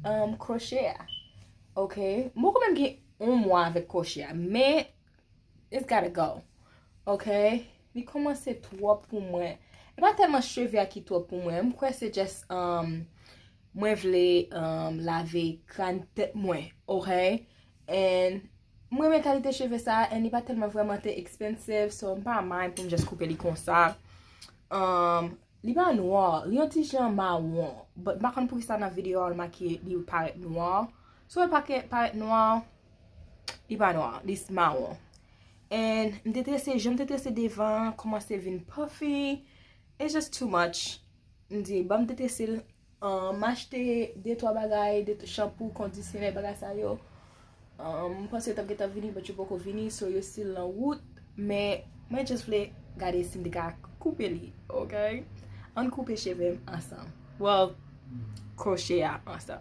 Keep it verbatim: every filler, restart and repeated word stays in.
um, kwoche a. Ok? M poko menm gen yon mwa avèk kwoche a, men it's gotta go. Ok? Li kòmanse twòp pou mwen. E pa tèlman cheve a ki twòp pou mwen. M kwè se just um, mwen vle um, lave kràn tèt mwen. Ok? And mwen renmen kalite cheve sa, and li pa tèlman vrèman te expensive, so m pa mind pou m just koupe li konsa. Um, li pa nwa, li yon ti jan mawon. But m pa konn poukisa nan videyo a l make li parèt nwa. So l pa ke parèt nwa, li pa nwa, li mawon. And m te trese, jan m te trese devan an kòmanse vin puffy. It's just too much. M di, ban m te trese l. Um, m achte de twa bagay, de chanpou, kondisyonè, bagay sa yo. Um, m panse yo t ap gentan vini, but yo poko vini, so yo still nan wout. Men mwen just vle gade si m te ka koupe li, ok? Ann koupe cheve m ansanm. Well, kwoche a ansanm.